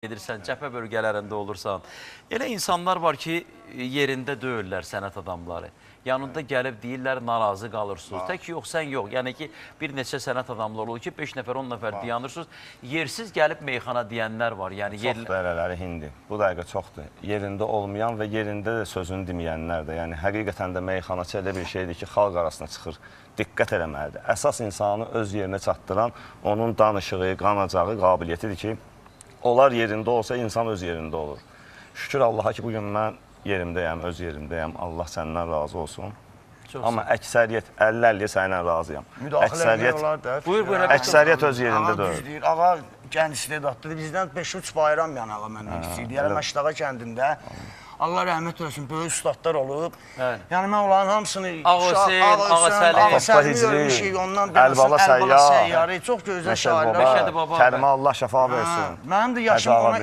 Gedirsən, cəbhə bölgələrində olursan. Elə insanlar var ki, yerində deyirlər sənət adamları. Yanında gəlib deyirlər, narazı qalırsınız. Tək yox, sən yox. Yəni ki, bir neçə sənət adamları olur ki, 5 nəfər, 10 nəfər dayanırsınız. Yersiz gəlib meyxana deyənlər var. Yəni yer Çoxdur elələri hindi. Bu dəqiqə çoxdur. Yerində olmayan və yerində də sözünü deməyənlər də. Yəni həqiqətən də meyxanaçı elə bir şeydir ki, xalq arasına çıxır. Diqqət eləməlidir. Əsas insanı öz yerinə çatdıran onun danışığı, qanacağı, qabiliyyətidir ki, onlar yerində olsa insan öz yerində olur. Şükür Allaha ki, bugün mən yerimdəyəm, öz yerimdəyəm. Allah səndən razı olsun. Çox Amma əksəriyyət 50-50 səninlə razıyam. Müdaxilə etmək olar da. Buyur, buyur, Əksəriyyət öz yerində Ağa düz deyil. deyir. Ağa gənc istedadlıdır. Bizdən 5-3 bayram yəni ağa məndən kiçikdir. Yəni Məşdağa kəndində Allah rəhmət eləsin, böyük ustadlar olub. Bəli. Yəni mən onların hamısını Ağa Hüseyn, Ağa Səlim. Ağa Baba Səlimi Hicri, görmüşük, ondan Əlbala deməsin, Əlbala Səyyar, Səyyarı, çox gözəl Məşəd şairlər. Baba, Məşədi Baba, Kərimə Allah şəfa versin. Mənim də yaşım Hacı ağa ona